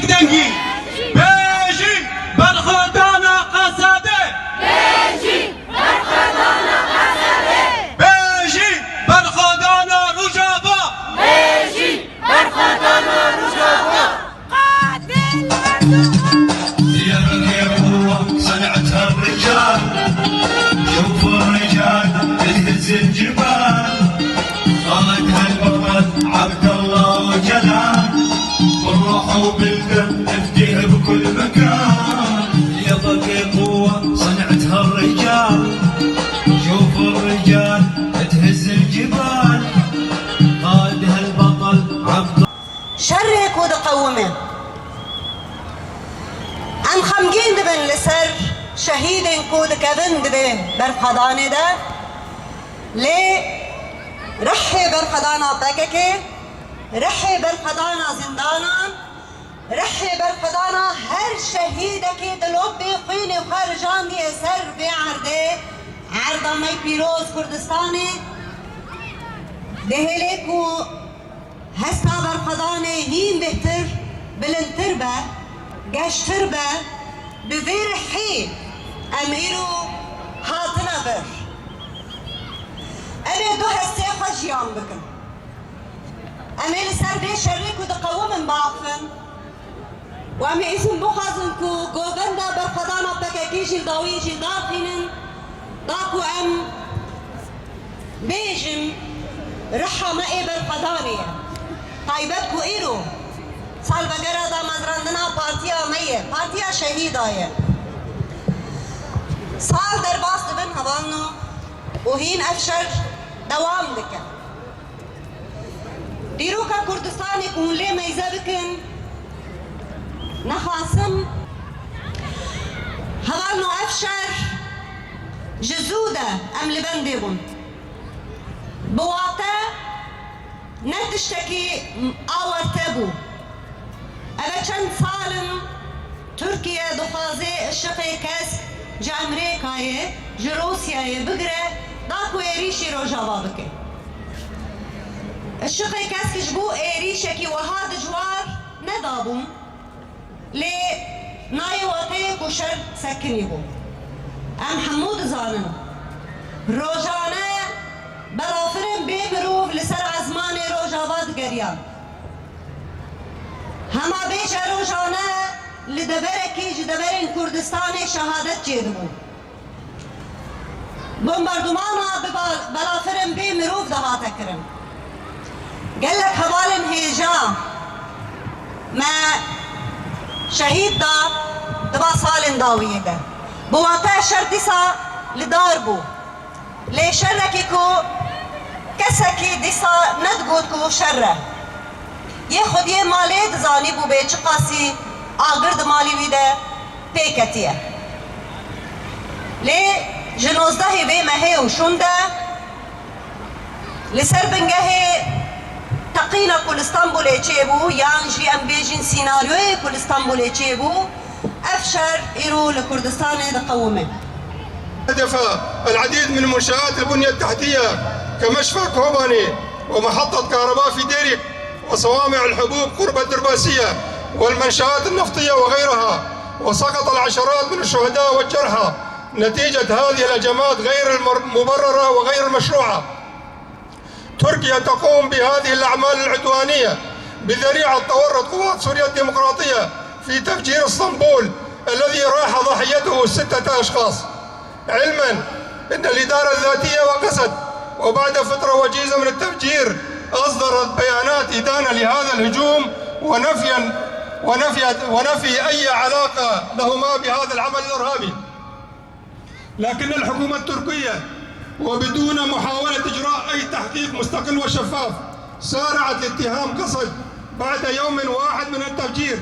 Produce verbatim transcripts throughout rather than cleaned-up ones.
Dengî. Bêjî berxwedana Qesedê. Bêjî berxwedana Qesedê. Bêjî berxwedana Rojava. Bêjî berxwedana Rojava. Qatil Erdogan. يا بني قوة صنعتها الرجال، شوفوا الرجال تهز الجبال، قائدها البطل عبد الله وجلال، بالروح وبالدم نفديه بكل مكان. يا بني قوة صنعتها الرجال، شوفوا الرجال تهز الجبال، قائدها البطل عبد Şerê ku diqewime. Em xemgîn dibin li ser şehîdên ku dikevin di vê berxwedanê de, lê rihê berxwedana P K K, rihê berxwedana zindanan, rihê berxwedana her şehîdekî dilopê xwînê xwe rijandiye ser vê erdê, erda me pîroz Kurdistanê, dihêlê ku hesta berxwedanê hîn bêhtir, bilindtir be, geştir be, bi vê rihî em îro hatine vir. Em ê du hestê xwe jiyan bikin. Em ê li ser vê şerê ku diqewimin biaxivin. Û em ê îzin bixwazin ku govenda berxwedana P K K jî li dawiyê jî darxînin, da ku em bêjin riha me ê berxwedanê ye. Taybet ku îro salvegera damezrandina partiya me ye, partiya şehîda ye. Sal derbas dibin hevalno û hîn ev şer dewam dike. Dîroka Kurdistanê ku hûn lê meyze bikin, nexasim hevalno ev şer ji zû de em li bendê bûn. Bi wate ne tiştekî awarte bû. Ev e çend sal in Tirkiye dixwaze Işıkê Kesk ji Amerîkayê, ji Rûsyayê bigire, da ku êrîşî Rojava bike. Işıkê Kesk ji bo êrîşekî wiha dijwar nedabûn, lê nayê wateyê ku şer sekinî bû. Em hemû dizanin, rojane belafirên bê mirov li ser ezmanê Rojava digeriyan. Hema bêje rojane li deverekî ji deverên Kurdistanê şehadet çêdibû. Bombardûmana bi ba-, belafirên bê mirov dihate kirin. Gelek hevalên hêja me şehîd da di va salên dawiyê de. Bi wate şer dîsa li dar bû. Lê şerekî ku kesekî dîsa nedigot ku şer e. Yê xwediyê malê dizanîbû bê çiqasî agir di malî wî de pê ketiye. Lê ji nozdehê vê mehê û şûn de li ser bingehê teqîna ku li Stenbolê çêbû, yan jî em bêjin sînaryoyê ku li Stenbolê çêbû, ev şer îro li Kurdistanê diqewime. هدف العديد من منشآت البنية التحتية كمشفى كوباني ومحطة كهرباء في ديريك وصوامع الحبوب قرب الدرباسية والمنشآت النفطية وغيرها، وسقط العشرات من الشهداء والجرحى نتيجة هذه الهجمات غير المبررة وغير المشروعة. تركيا تقوم بهذه الأعمال العدوانية بذريعة تورط قوات سوريا الديمقراطية في تفجير اسطنبول الذي راح ضحيته ستة أشخاص، علما أن الإدارة الذاتية وقسد وبعد فترة وجيزة من التفجير أصدرت بيانات إدانة لهذا الهجوم ونفيا ونفي ونفي أي علاقة لهما بهذا العمل الإرهابي. لكن الحكومة التركية وبدون محاولة إجراء أي تحقيق مستقل وشفاف سارعت لاتهام قسد بعد يوم واحد من التفجير،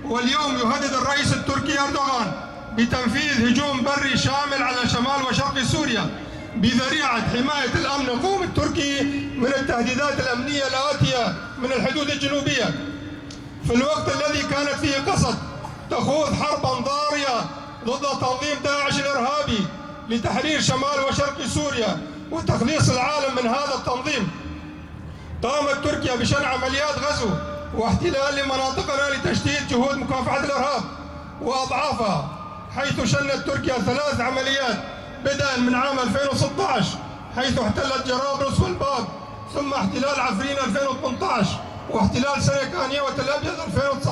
واليوم يهدد الرئيس التركي أردوغان بتنفيذ هجوم بري شامل على شمال وشرق سوريا بذريعة حماية الأمن القومي التركي من التهديدات الأمنية الآتية من الحدود الجنوبية. في الوقت الذي كانت فيه قسد تخوض حربا ضارية ضد تنظيم داعش الإرهابي لتحرير شمال وشرق سوريا وتخليص العالم من هذا التنظيم، قامت تركيا بشن عمليات غزو واحتلال لمناطقنا لتشتيت جهود مكافحة الإرهاب وأضعافها، حيث شنت تركيا ثلاث عمليات بدءا من عام ألفين وستطعش، حيث احتلت جرابلس والباب، ثم احتلال عفرين ألفين وثمنطعش، واحتلال سريكانيا وتل أبيض ألفين وتسعطعش.